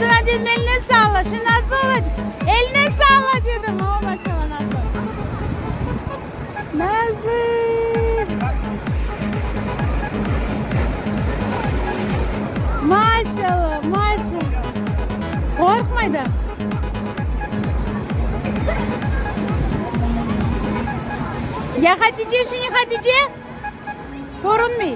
Sana dedim, eline salla, şu nasıl olacaq? Eline salla dedim. O, maşallah, nasıl? Nazlı. Maşallah, maşallah. Qorqmay da. Ya Hatice, şimdi Hatice? Körünmey.